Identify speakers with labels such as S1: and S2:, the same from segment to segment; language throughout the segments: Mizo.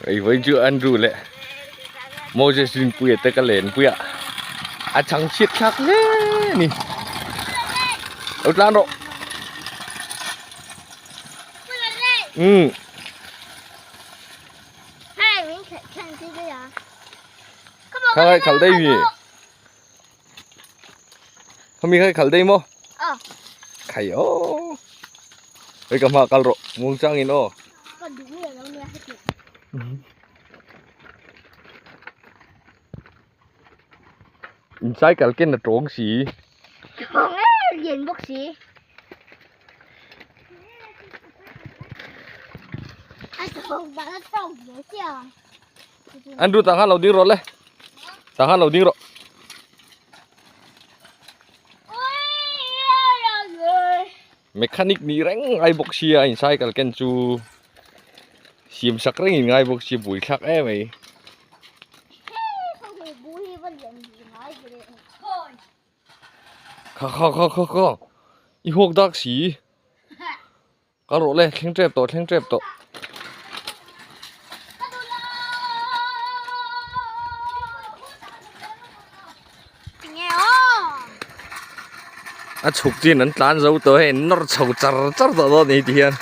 S1: Ei vawi chu Andrew leh Moses Rinpuia te ka len pui a a chhang chhiat thlak hle a ni lo tlan rawh umm kha khalh daih mi khami kha khalh daih maw khai aw hei ka hma kal rawh muang changin aw in cycle ken a tawng si
S2: tawng e lian bawk si a tawng bang a tawng hle sia
S1: Andrew tah khan lo ding rawh le tah khan lo ding rawh mechanic nih reng ngai bawk sia in cycle ken chu siam sak reng in ngai bawk sia buai thlak em mai kha kha kha kha kha i hawk dak si Kal rawh le, thleng tep tawh, thleng tep tawh. A chhuk chin an tlan zo tawh hei an nawr chho char char tawh dawn a ni ti hian.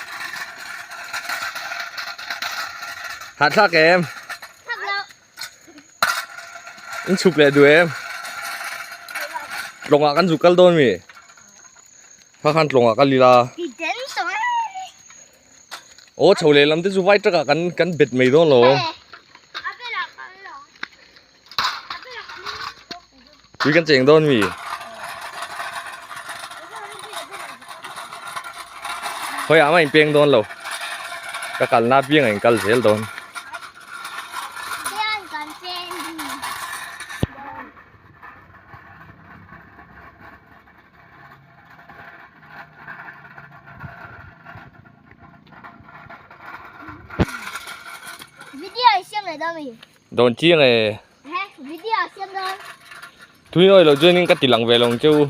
S1: Hahthlak em? In chhuk leh duh em? Tlawngah kan zuk kal dawn mi? Kha khan tlawngah kal ila. Aw chho leh lam te chu vai takah kan kan bet mai dawn lo. Tui kan cheng dawn mi? Khawiah mah in peng dawn lo. Ka kalna apiangah in kal zel dawn. Dawn chiang e. Tui awi loh chuanin ka ti lang ve lo ang che u.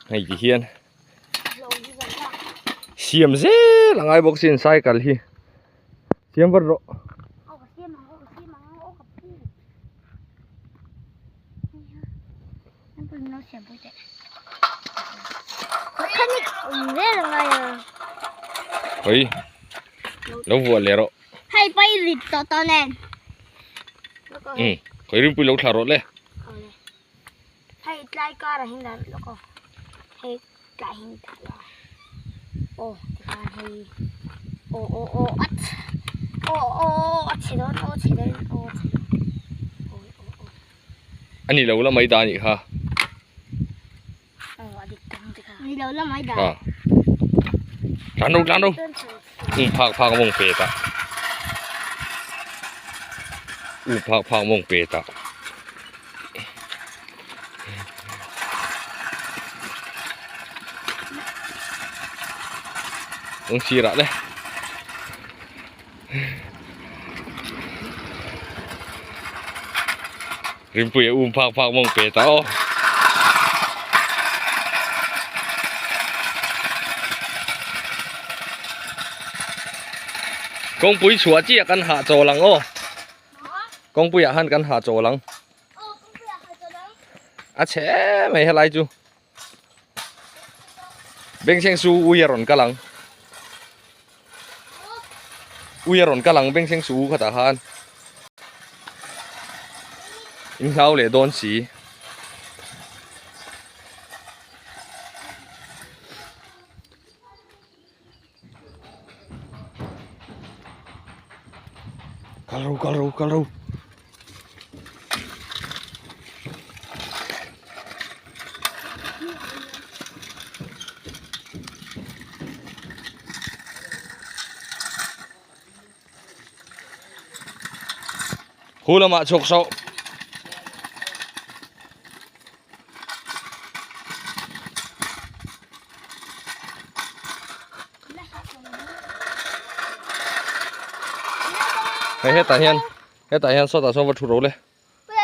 S1: Hei ti hian siam zel a ngai bawk sin cycle hi siam vat rawh. Oi lo vuah leh rawh.
S2: Hei pai rit tawh tawh nen.
S1: Um khawi rinpui lo thla rawh le.
S2: Hei tlai kar ah hian dah lawk aw hei tlai hian dah la aw tikhan hei aw aw aw a aw aw a chhe dawn aw chhe dawn aw a chhe dawn aw aw aw
S1: a ni lo la mai dah a nih kha
S2: aw a dik tang te kha ni lo la mai dah
S1: tlan ro tlan ro um phak phak mawng pe ta um phak phak mawng pe ta Ung sirah le. Rinpuia um phak phak mawng pe ta aw. Kawngpui chhuah chiah kan hah chawl ang aw. Kawngpuiah khan kan hah chawl ang. A chhe mai helai chu. Bengchheng su ui a rawn kal ang. Ui a rawn kal ang bengchheng su u khatah khan. In hlau leh dawn si. Kal ro kal ro kal ro. Khu lamah chhuk sawh. Hei hetah hian hetah hian sawtah sawn va thu ro le.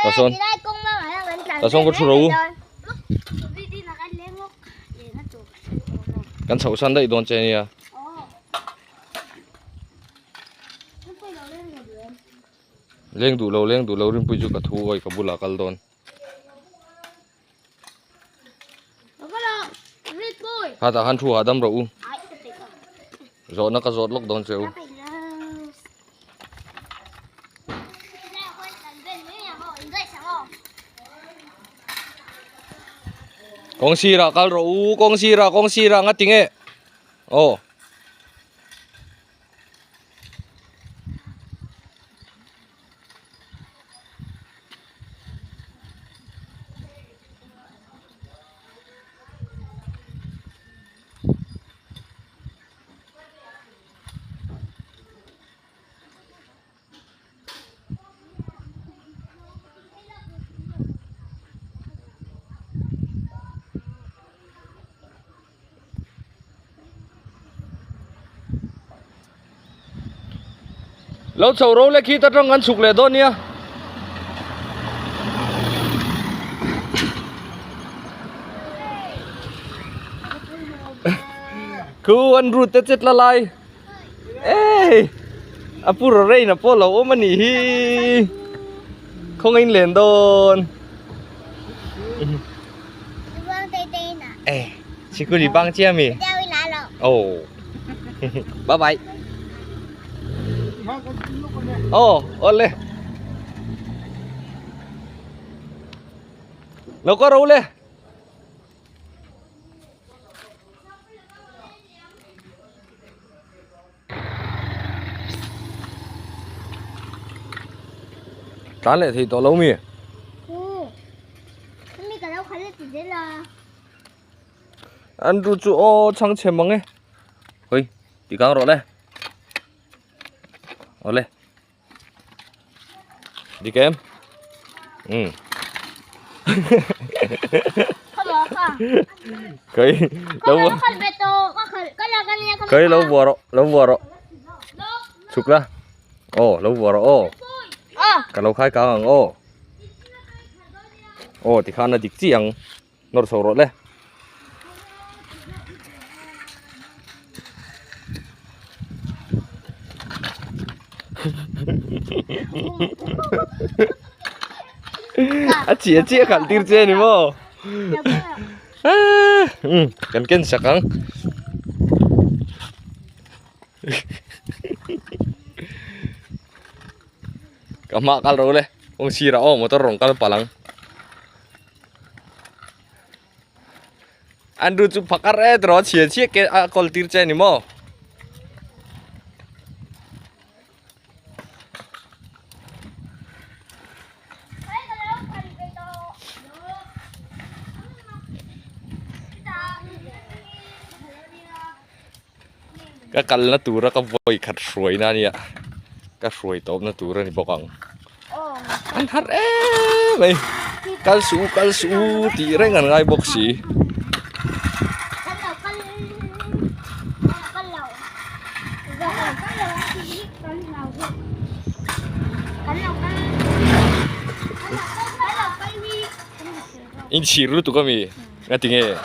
S1: Tah sawn. Tah sawn va thu ro. Kan chhoh san daih dawn che nia. Leng duh lo leng duh lo rinpui chu ka thu awi ka bulah kal dawn. Ha tah khan thu hahdam rawh u. Zawhna ka zawt lawk dawn che u. Kawng sirah kal rawh u kawng sirah kawng sirah nga tinge aw. Lo chho ro le khi ta tang kan chhuk leh dawn nia. Khu an rut te chet la lai. Ê a pu ro rain a pawh lo awm a nih hi khawngaih in len dawn ê sikul i bang chiah mi oh bye bye oh awle lo ka ro le. Tlan leh thei tawh lo mi? Andrew chu aw chhang chhe mang e. Hoi, ti kang rawh le. Awle. Dik em? Um. Kai lo Kai lo vua rawh, lo vua rawh. Chhuk la. Aw, lo vua rawh aw. Ka lo khai kang ang aw. Aw, tikhan a dik chi ang. Nawr chho rawh le. A chiah chiah khalh tir che ni maw? Um kan ken sak ang. Ka hma kal ro le. Kawng sirah aw motor rawn kal palh ang. Andrew chu phakar e tiraw chhia chhia ke a kawl tir che ni maw. Ka kalna tura ka vawi khat hruaina a nia ka hruai tawpna tur a ni bawk ang an har em mai kal suh u kal suh u tih reng an ngai bawk si. Inchhir lutuk a mi nga tinge.